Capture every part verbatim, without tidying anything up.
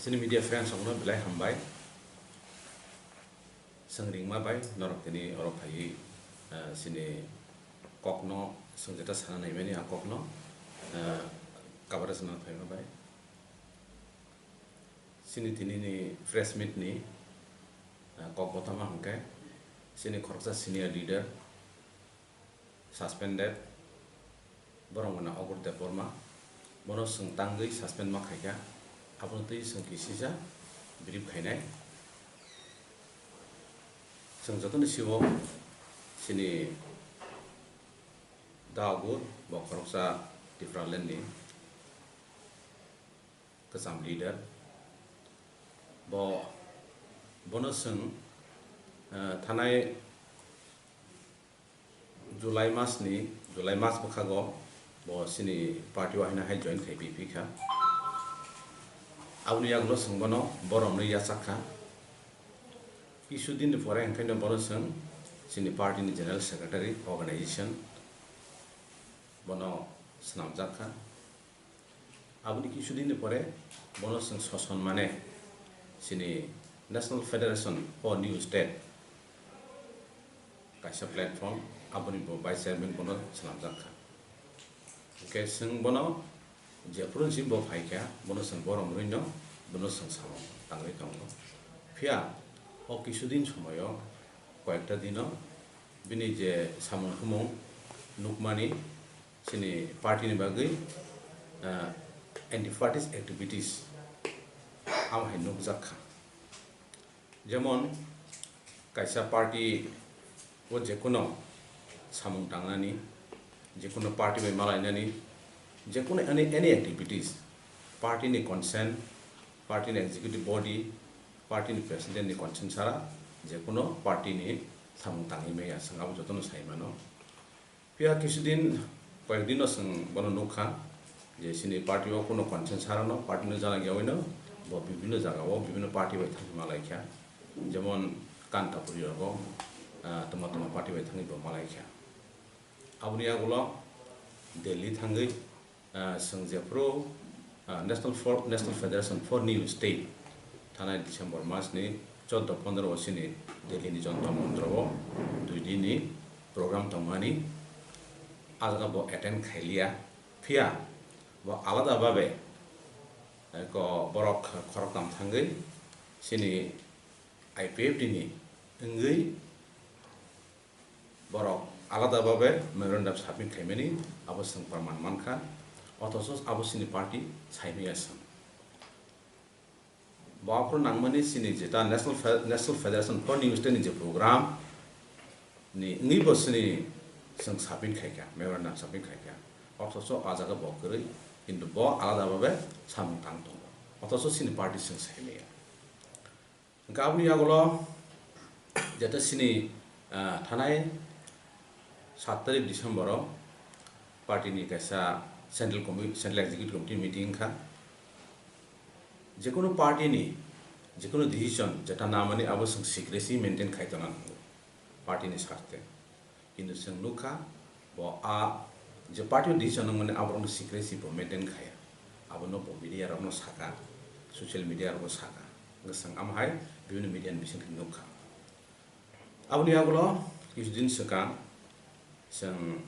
Chini media friends rokno belai hambai. Chwng ringma bai norok tini oro phaiwi, ah, chini kokno chwng jeta sana naimani a kokno, ah, coverage rwna phaima bai. Chini tini ni press meet ni, ah, kok botama hwnkhe chini khoroksa senior leader suspended, borok wngkha Agur Debbarma, bono chwng tangwi suspend ma khaikha, abono twi chwng kisisa brief khainai. Chwng jotono sio chini Da Agur bo khoroksa Tipraland ni kwcham leader. Bo, bono chwng, eh, thanai July mas ni, July mas bwkhago bo chini party o haino hai join khai phi kha. Aboni yagulo chwng bono boromni yachak kha. Kisu din ni pore hwnkhe no bono chwng chini party ni general secretary organization bono swnamjak kha. Aboni kisu din ni pore bono chwng soson mane chini National Federation for New State kaisa platform, aboni bo vice chairman bono swnamjak kha. Hwnkhe chwng bono jephuru si bo phai kha, bono chwng borom rwino bono chwng samung tangwi tongo. Phiya o kisu din somoyo, koyekta dino bini je samung humung nukmani, chini party ni bagwi, ah, anti-party activities amo hai nukjak kha. Jemon, kaisa party o jekuno samung tangnani, jekuno party bai malainani, jekuno any, any activities, party ni consent, party ni executive body, party ni president ni consent sara jekuno party ni samung tangwi maya, chwng abo jotono sai mano. Phiya kisudin, koyekdino chwng bono nukha je chini party o kuno consent sarano, party no jana giyawi no bo bibhinno jaga o bibhinno party bai thangwi malai kha, jemon Kantapuri rogo, ah, toma toma party bai thangwi bo malai kha. Aboni yagulo Delhi thangwi, ah, chwng jephuru, ah, National for, National Federation for New State thanai December mas ni choddo pondro o chini Delhi ni Jantar Mantar o dui din ni program tongmani, ah jaga bo attend khailiya, phiya bo alada babe, eh, ko borok khoroktham thangwi chini I P F T ni wngwi borok alada babe memorandum submit khaimani abo chwng praman mankha, othocho abo chini party saimaya chwng. Bo aphuru nangmani chini jeta National Fe-, National Federation for New State ni je program ni wngwi bo chini chwng submit khaikha, memorandum submit khaikha, othocho ah jaga bo kwrwi, kintu bo alada babe samung tang tongo, othocho chini party chwng saimaya. Hwnkhe aboni yagulo jeta chini, ah, thanai sat tarik December o party ni kaisa central committee, central executive committee meeting wngkha. Jekunu party ni jekunu decision jeta namani abo chwng secrecy maintain khai tongna nango party ni sarthe. Kintu chwng nukha, bo a je party o decision wngmani aborokno secrecy bo maintain khaya. Abono bo media rokno saka, social media rogo saka. Hwnkhe chwng amo hai bibhinno media ni bisingtwi nukha. Aboni yagulo kisu din swkang chwng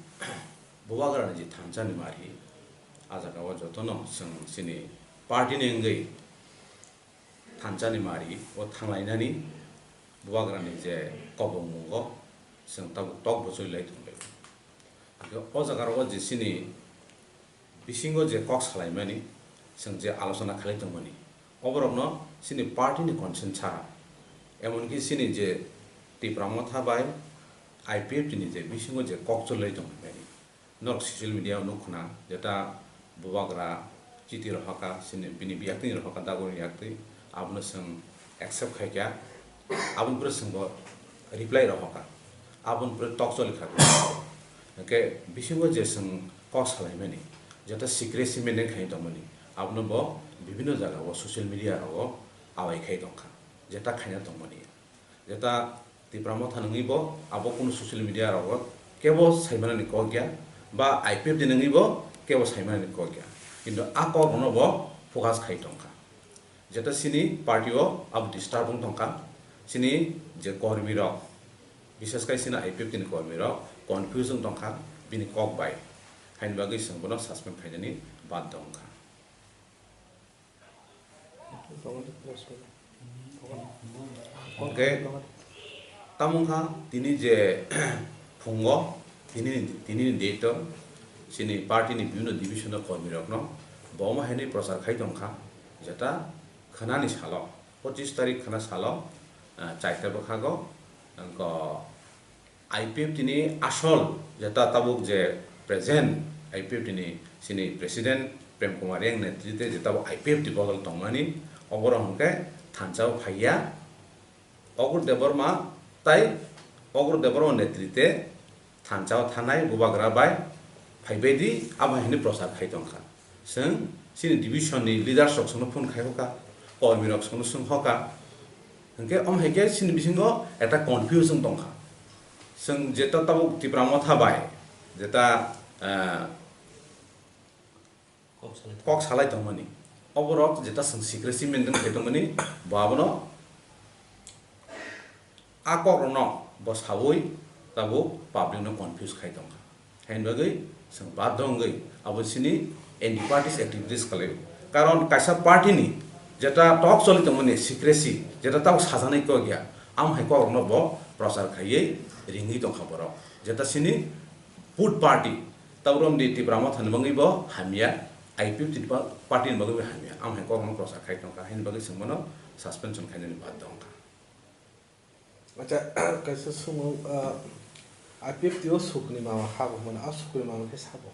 Bubagrani je thansa ni mari, a jaga o jotono chwng chini party ni wngwi thansa ni mari o thanglainani Bubagrani je kobongmungo chwng tabuk tok bo choli lai tonglaio. Hwnkhe o jaga rogo je chini bisingo je kok salaimani, chwng je alochona khalai tongmani, oborokno chini party ni consent chara, emonki chini je Tipra Motha bai I P F T ni je bisingo je kok choli lai tongmani, norok social media o nukkhna jeta Bubagra chiti rohorkha, chini bini biyaktwi ni rohorkha, dagoni yaktwi, abono chwng accept khaikha, aboni pore chwngbo reply rohorkha, aboni pore tok choli kha. Hwnkhe bisingo je chwng kok salaimani, jeta secrecy maintain khai tongmani, abono bo bibhinno jaga o social media rogo awai khai tongkha, jeta khaina tongmani. Jeta Tipra Motha nungwi bo abo kunu social media rogo kebo saimanani kok ya, ba I P F T nungwi bo kebo saimanani kok ya. Kintu a kok rokno bo focus khai tongkha. Jeta sini party o abo disturb wng tongkha, sini je kormi rok, bises khai sini I P F T ni kormi rok confuse wng tongkha bini kok bai, haini bagwi chwng bono suspend khainani baddo wngkha. Hwnkhe tamo wngkha tini je phungo tini, tini ni date o chini party ni bibhinno division o kormi rokno bo omo haini prochar khai tongkha, jeta khwnani salo, pochis tarik khwna salo, ah, chaita bwkhago, wngkha I P F T ni asol jeta tabuk je present I P F T ni chini president Prem Kumar Reang netrite je tabuk I P F T bodol tongmani, oborok hwnkhe thansa o phaiya. Ogur Debbarma tai Ogur Debbarma netrite thansa o thanai bubagra bai phaibaidi abo haini prochar khai tongkha. Chwng chini division ni leaders rok chwngno phone khai hoka, kormi rok chwngno swng hoka. Hwnkhe omo hai khe chini bisingo ekta confusion tongkha. Chwng jeta tabuk Tipra Motha bai jeta, eh, kok salai tongmani. Oborok jeta chwng secrecy maintain khai tongmani, bo abono a kokrokno bo saui tabuk public no confuse khai tongkha. Haini bagwi chwng baddo wngwi abo chini anti parties activities khlai. Karon kaisa party ni jeta tok choli tongmani secrecy, jeta tabuk sajaknai kok ya, amo hai kokrokno bo prochar khaiwi ringwi tongkha borok. Jeta chini put party, Taurom di Tipra Motha ni bagwi bo hamya, I P F T ni pa-, party ni bagwi bo hamya. Amo hai kokrokno prochar khai tongkha, haini bagwi chwng bono suspension khainani baddo wngkha. Acha, kaisa swngmung, ah, I P F T o sukni mama habo hwnmano, a sukni mama khe sabo?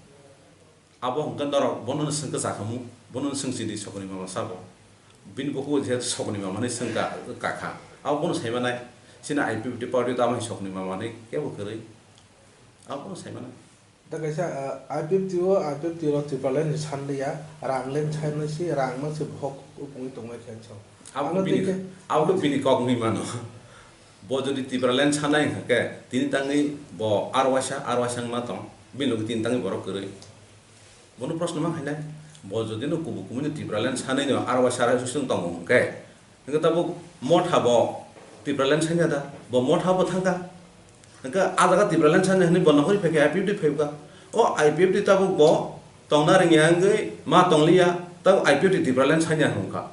Abo hwnkhe norok bono no swngkhe chakhamu, bono no swngchidi sokni mama sabo. Bini bukugo je sokni mama hinwi swngkha, kakha. Abo bono saimanai, chini I P F T party o tamo hai sokni mama hinwi kebo kwrwi. Abo bono saimanai. Da kaisa, ah, I P F T o, I P F T o Tipraland ni sanliya, rang len sanai si, rang ma se bohok upungwi tongmai khe ang sao. Abo Ano bini, tei khe abo bini kok wngwi mano. Bo jodi Tipraland sanai hwnkhe, tini tangwi bo aro waisa, aro waisa wngma tong, bini logi tini tangwi borok kwrwi. Bono proshno ma khainai, bo jodi no kubu kumui no Tipraland sanai no aro waisa, aro waisa wng tongo hwnkhe, Hwnkhe tabuk motha bo Tipraland sanya da, bo motha bo thangkha. Hwnkhe a jaga Tipraland sanya hwnwi bo nohori phaikha, I P F T phaikha. O I P F T tabuk bo tongna rwngya wngwi ma tongliya, tabuk I P F T Tipraland sanya hwnkha.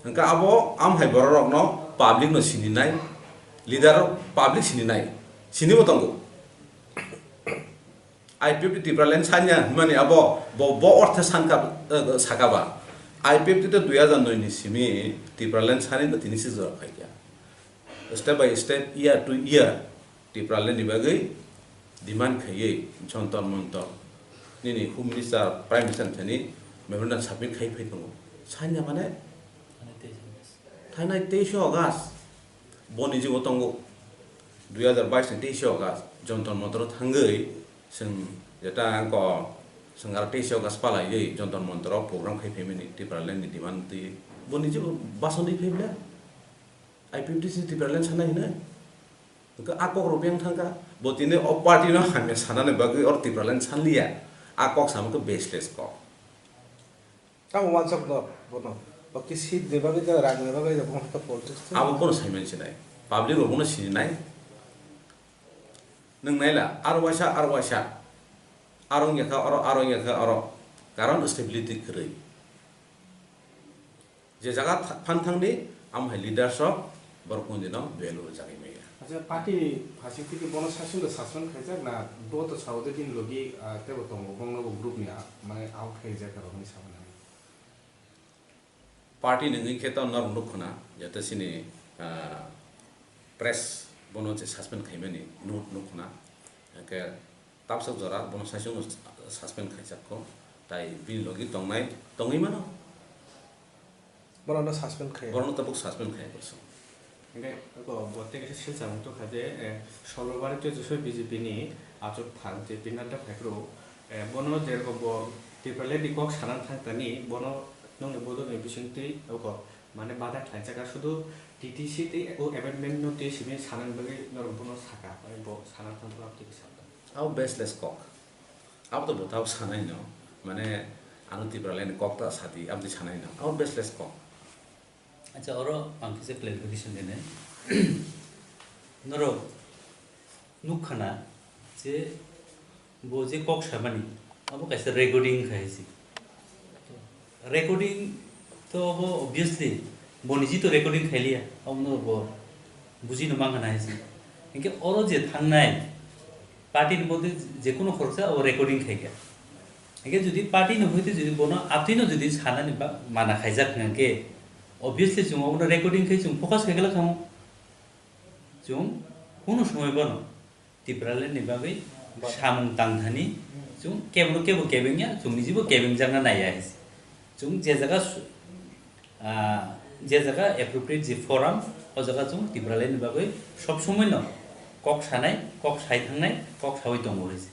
Hwnkhe abo amhai bororokno public no sininai, leader rok public sininai, sinibo tongo. I P F T Tipraland sanya hwnmani abo bo, bo orthe sankha, eh, sakaba. I P F T to dui hajar noi ni simi Tipraland sani no tini si jora phaikha. Step by step, year to year, Tipraland ni bagwi demand khaiwi Jontor Montor nini Home Minister, Prime Minister thani memorandum submit khai phai tongo. Sanya mane thanai teis August. Bo nijibo tongo. Dui hajar bais ni teis August Jontor Montor thangwi chwng jeta angko chwng aro teis August palaiwi Jontor Montor o program khai phaimani Tipraland ni demand twi. Bo nijibo basonwi phaible. I P F T si Tipraland sanai hinwi. Hwnkhe a kok rw biyang thangkha. Bo tini o party no hamya sanani bagwi or Tipraland sanliya. A kok samo khe baseless kok. Tamo wansok no bono. Bo khe seat ni bagwi da, rang ni bagwi da, bono khe politics twi. Abo bono saiman sinai. Public rok bono sininai. Nwng naila, aro waisa, aro waisa. Aro wngya kha oro, aro wngya kha oro. Karon stability kwrwi. Je jaga tha-, phan thangdi, amo hai leaders rok borok kundino value rwjagwi maya. Acha, party ni phasing twi bono sasing da suspend khaijak na, bo to sao de bini logi, ah, tebo tongo, bongno bo group ni, ah, mane out khaijak rok hinwi sao na. Party ni wngwi khe to norok nuk khna, jate sini, ah, press bono je suspend khaimani nuk, nuk khna. Hwnkhe tabsak jora bono saichung suspend khaijak kho, tai bini logi tongnai, tongwi mano. Bono no suspend khai. Bono no tabuk suspend khai boso. Hingke bo, bo tei kaisa silsa mung tongkha je, eh, Sarvabharatiya Joshoi B J P ni achuk thang J P Nadda phaiphru, eh, bono je rokom bo Tipraland ni kok sanang thang tani, bono nongni bodol ni bising twi oko mane bada khlaijak, sudu T T C tei o amendment no twi simi sanang bagwi norok bono saka, mane bo sanang thang twi sakha. Abo baseless kok. Abo to bo tabuk sanai no, mane ano Tipraland ni kok ta sadi, abo twi sanai no. Abo baseless kok. Acha, oro ang kisa clarification rinai. Norok nukha na je bo je kok samani abo kaisa recording khai si. Recording to abo obviously bo niji to recording khailiya, abo no bo buji no mangkha na hai si. Hinkhe oro je thangnai party ni moddhe je kono khoroksa abo recording khaikha. Hinkhe jodi party ni hoite jodi bono atwi no jodi sanani ba mana khaijak hinkhe obviously chwng obono recording khai chwng focus khai glak khamu. Chwng kunu somoi bono Tipraland ni bagwi samung tangthani chwng kebo kebo kebengya, chwng nijibo kebengjakna naiya hai se. Chwng je jaga su-, ah, je jaga appropriate je forum, o jaga chwng Tipraland ni bagwi sob somoi no kok sanai, kok sai thangnai, kok sawi tongo hai se.